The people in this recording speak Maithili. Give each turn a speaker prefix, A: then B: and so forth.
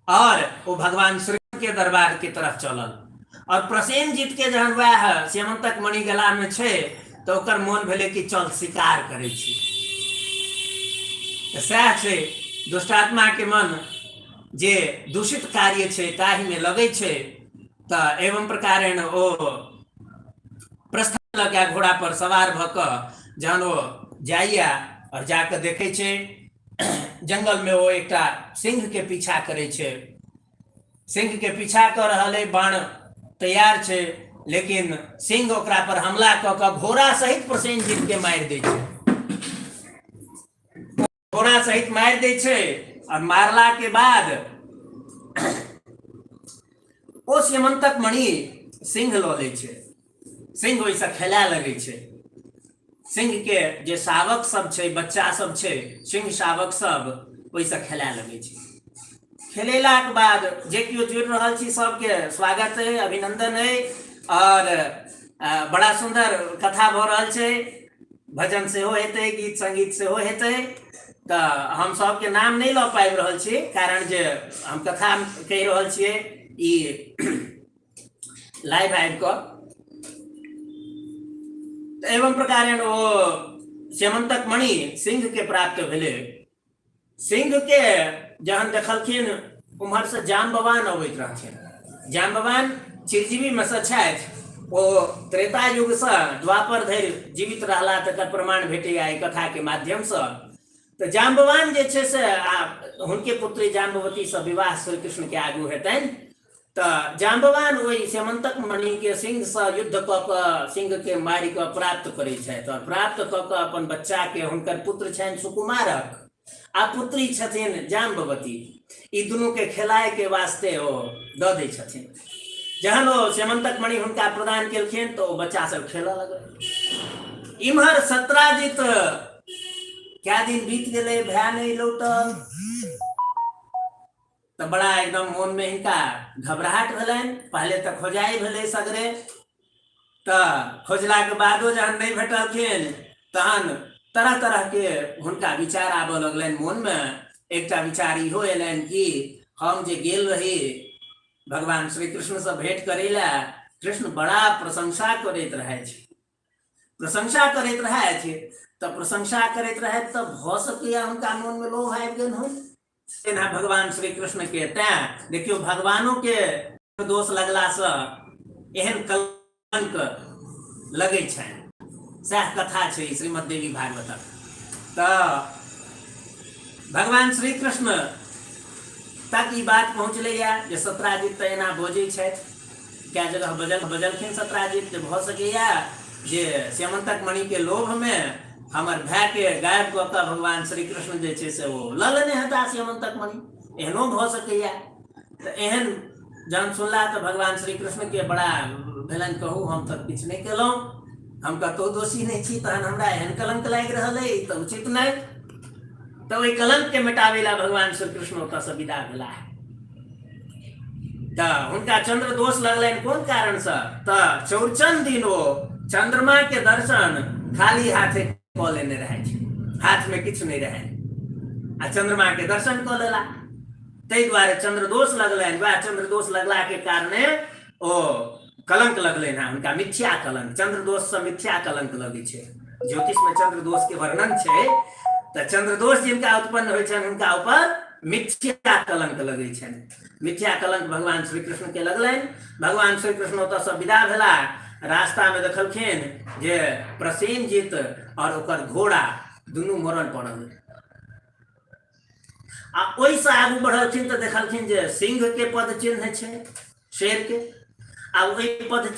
A: और ओ भगवान श्री के दरबार के तरफ चलल। और प्रसेनजीत के जहन वएह स्यमन्तक मणि गला में छै तऽ ओकर मोन भेलै कि चल शिकार करै छी। तऽ सएह छै, दुष्टात्मा के मन जे दूषित कार्य छै ताहिमे लगै छै। तऽ एवं प्रकारेण ओ प्रस्थान लऽ के घोड़ा पर सवार भऽ कऽ जहन ओ जाइया और जाकऽ देखै छै जंगल में ओ एकटा सिंह के पीछा करै छै। सिंह के पीछा कऽ रहल अइ, बाण तैयार छै, लेकिन सिंह ओकरा पर हमला कऽ कऽ घोड़ा सहित प्रसेनजीत के मारि दै छै। घोड़ा सहित मारि दै छै और मारला के बाद ओ स्यमन्तक मणि सिंह लऽ लै छै। सिंह ओहिसँ खेलाय लगै छै। सिंह के जे शावक सब छै, बच्चा सब छै, सिंह शावक सब ओहिसँ खेलाय लगै छै। खेलेलाके बाद जे केओ जुड़ि रहल छी सबके स्वागत अइ, अभिनंदन अइ। और बड़ा सुन्दर कथा भऽ रहल छै, भजन सेहो हेतै, गीत संगीत सेहो हेतै। तऽ हम सबके नाम नहि लऽ पाबि रहल छी, कारण जे हम कथा कहि रहल छियै ई लाइव आबि कऽ। तऽ एवं प्रकारेण ओ स्यमन्तक मणि सिंह के प्राप्त भेलै। सिंह के जहन देखलखिन, उम्हर से जाम्बवान अबैत रहथिन। जाम्बवान चिरजीवी में से छथि, ओ त्रेता युग से द्वापर धरि जीवित रहला, तकर प्रमाण भेटैया एहि कथा के माध्यम से। तऽ जाम्बवान जे छै से आ हुनके पुत्री जाम्बवती से विवाह श्री कृष्ण के आगू हेतनि। तऽ जाम्बवान ओहि स्यमन्तक मणि के सिंह से युद्ध कऽ कऽ सिंह के मारि कऽ प्राप्त करै छथि और प्राप्त कऽ कऽ अपन बच्चा के, हुनकर पुत्र छनि सुकुमारक आ पुत्री छथिन जाम्बवती, ई दुनू के खेलाय के वास्ते ओ दऽ दै छथिन। जहन ओ स्यमन्तक मणि हुनका प्रदान केलखिन तऽ ओ बच्चा सब खेलऽ लगल। इम्हर सत्राजित कए दिन बीत गेलै, भाय नहि लौटल, तऽ बड़ा एकदम मोन में हिनका घबराहट भेलनि। पहले तऽ खोजाइ भेलै सगरे, तऽ खोजलाके बादो जहन नहि भेटलखिन तहन तरह तरह के हुनका विचार आबऽ लगलनि मोनमे। एकटा विचार इहो एलनि कि हम जे गेल रही भगवान श्री कृष्णसँ भेंट करै लए, कृष्ण बड़ा प्रशंसा करैत रहथि, प्रशंसा करैत रहथि। तऽ प्रशंसा करैत रहथि तऽ भऽ सकैए हुनका मोनमे लोभ आबि गेल होनि एना भगवान श्री कृष्ण के। तैं देखियौ, भगवानो के दोष लगलासँ एहन कलंक लगै छनि। सएह कथा छै श्रीमद देवी भागवतक। तऽ भगवान श्री कृष्ण तक ई बात पहुँचलैया जे सत्राजित तऽ एना बजै छथि। कए जगह बजलखिन सत्राजित जे भऽ सकैया जे स्यमन्तक मणिके लोभमे हमर भायके गायब कऽ कऽ भगवान श्री कृष्ण जे छै से ओ लऽ लेने हेता स्यमन्तक मणि, एहनो भऽ सकैया। तऽ एहन जहन सुनला तऽ भगवान श्री कृष्णके बड़ा भेलनि, कहू हम तऽ किछु नहि केलहुँ, हम कतहु दोषी नहि छी, तहन हमरा एहन कलंक लागि रहल अइ, तऽ उचित नहि। तऽ ओहि कलंकके मेटाबै लए भगवान श्री कृष्ण ओतऽसँ विदा भेलाह। तऽ हुनका चंद्र दोष लगलनि कोन कारणसँ? तऽ चौरचन दिन ओ चंद्रमा के दर्शन खाली हाथे कऽ लेने रहथि, हाथमे किछु नहि रहनि आ चंद्रमा के दर्शन कऽ लेला, ताहि दुआरे चंद्रदोष लगलनि। वएह चंद्रदोष लगला के कारणे ओ कलंक लगलनि हँ हुनका, मिथ्या कलंक। चंद्रदोषसँ मिथ्या कलंक लगै छै। ज्योतिषमे चंद्रदोष के वर्णन छै। तऽ चंद्रदोष जिनका उत्पन्न होइ छनि हुनका ऊपर मिथ्या कलंक लगै छनि। मिथ्या कलंक भगवान श्री कृष्ण के लगलनि। भगवान श्री कृष्ण ओतऽसँ विदा भेला। रास्तामे देखलखिन जे प्रसेनजीत और ओकर घोड़ा दुनू मरल पड़ल। आ ओहिसँ आगू बढ़लखिन तऽ देखलखिन जे सिंह के पद चिन्ह छै, शेर के, आ ओहि पद